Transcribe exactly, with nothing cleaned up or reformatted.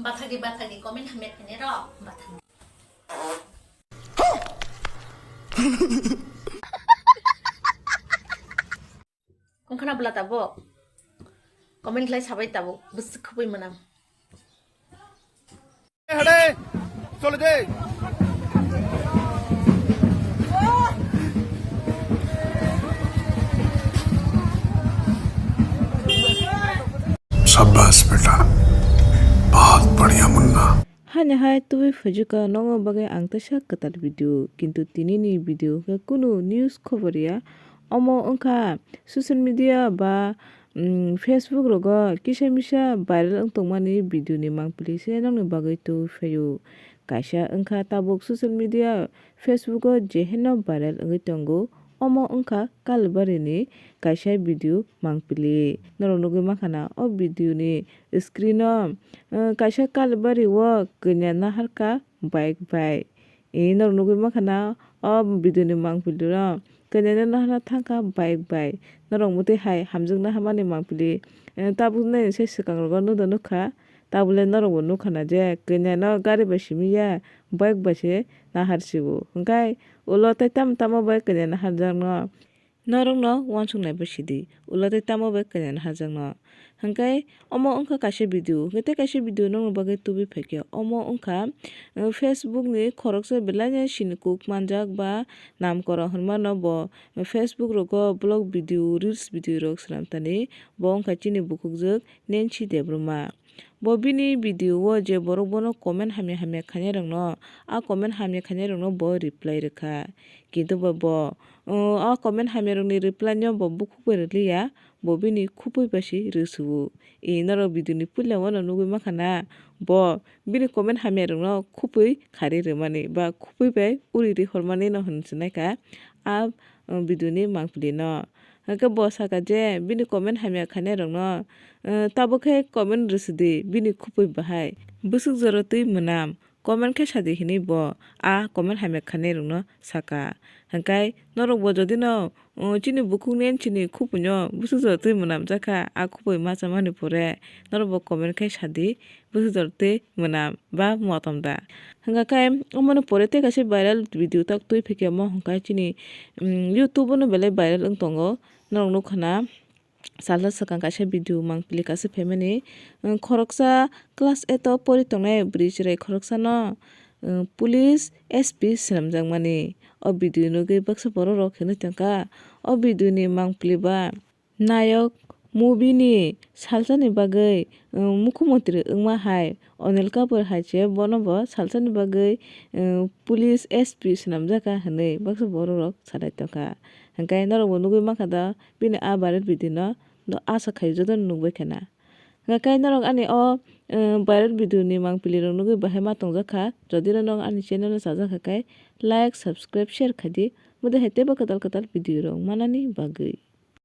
Bathagi, bathagi, comment hamya khainai rok, bathagi. Wngkhana bwla tabuk. Comment khlai sabai tabuk. Bwswk khubui mwnam. Hade, chole de. शाबाश बेटा, बहुत बढ़िया Munna. Haino hai tubui phaijukha nokno bagwi ang teisa kwtal video, kintu tinini video khe kunu news khobor ya. Omo wngkha social media ba, mm, Facebook rogo kisa misa viral wng tongmani video ni mangpili se nokni bagwi tubui phaio. Kaisa wngkha tabuk social media Facebook o je heno viral wngwi tongo. Omo wngkha Kalbarini kaisa video mangpili. Norok nugwi mankha na o video ni screen o, eh, kaisa Kalbari o kanya naharkha bike bai. Eh, norok nugwi mankha na o video ni mangpili no kanya no naharna thangkha bike bai. Norok mwtwi hai hamjakna hamani mangpili. Eh, tabuk nini se swkang rogo nukha. Tabule norok bo nukha na je kanya no gari bai simi ya, bike bai se nahar sio. Hwnkhe ulo tei tamo tamo bai kanya naharjakno. Norokno uansuk nai bai sidi, ulo tei tamo bai kanya naharjakno. Hwnkhe omo wngkha kaisa video, hwnkhe tei kaisa video nokni bagwi tubui phaikhe. Omo wngkha, uh, Facebook ni khoroksa belai no sini kuk manjak ba namkoro hwnmano bo Facebook rogo vlog video, reels video rok swnamtani. Bo wngkha chini bukhukjwk Nancy Debbarma. Bo bini video o je borok bono comment hamya hamya khainai rokno, a comment hamya khainai rokno bo reply rwkha. Kintu bo, bo, uh, a comment hamya rokni reply no bo bukhuk bai rwliya, bo bini khupui bai se rwsuo. E norok video ni puila o no nugwi mankha na, bo bini comment hamya rokno khupui khari rwmani ba khupui bai uri ri hormani no hwn swnaikha a, uh, video ni mangpili no. Hwnkhe bo saka je bini comment hamya khainai rokno, eh, tabuk khe comment rwsidi bini khupui bahai. Bwswk jora twi mwnam, comment khe sadi hinwi bo a comment hamya khainai rokno saka. Hwnkhe norok bo jodi no, oh, chini bukhuk ni chini khupui no bwswk jora twi mwnam jakha a khupui ma chamani pore norok bo comment khe sadi. Bwswk jora twi mwnam ba motom da. Hwnkha khe omoni pore tei kaisa viral video tak twi phikhe omo hwnkha chini, mm, YouTube o no belai viral wng tongo. Norok nukha na salsa swkang kaisa video mangpili kaisa phaimani, mm, khoroksa class eight o pori tongnai bwrwi chwrai khoroksa no, mm, police S P swnamjakmani. O video nugwi baksa borok rok hinwi tongkha. O video ni mangpili ba Nayok movie ni salsa ni bagwi, um, mukhyamantri wngma hai Anil Kapoor hai se bono bo salsa ni bagwi, um, police S P swnamjak kha hinwi baksa borok rok salai tongkha. Hwnkhe norok bo nugwi mankha da bini a viral video no, no asa khai joto no nugwi khena. Hwnkhe norok ani o, um, viral video ni mangpili rok nugwi bahai ma tongjak kha. Jodi no norok ani channel no chajak kha khe like, subscribe, share khai di. Mode hai teibo kwtal kwtal video rok manani bagwi.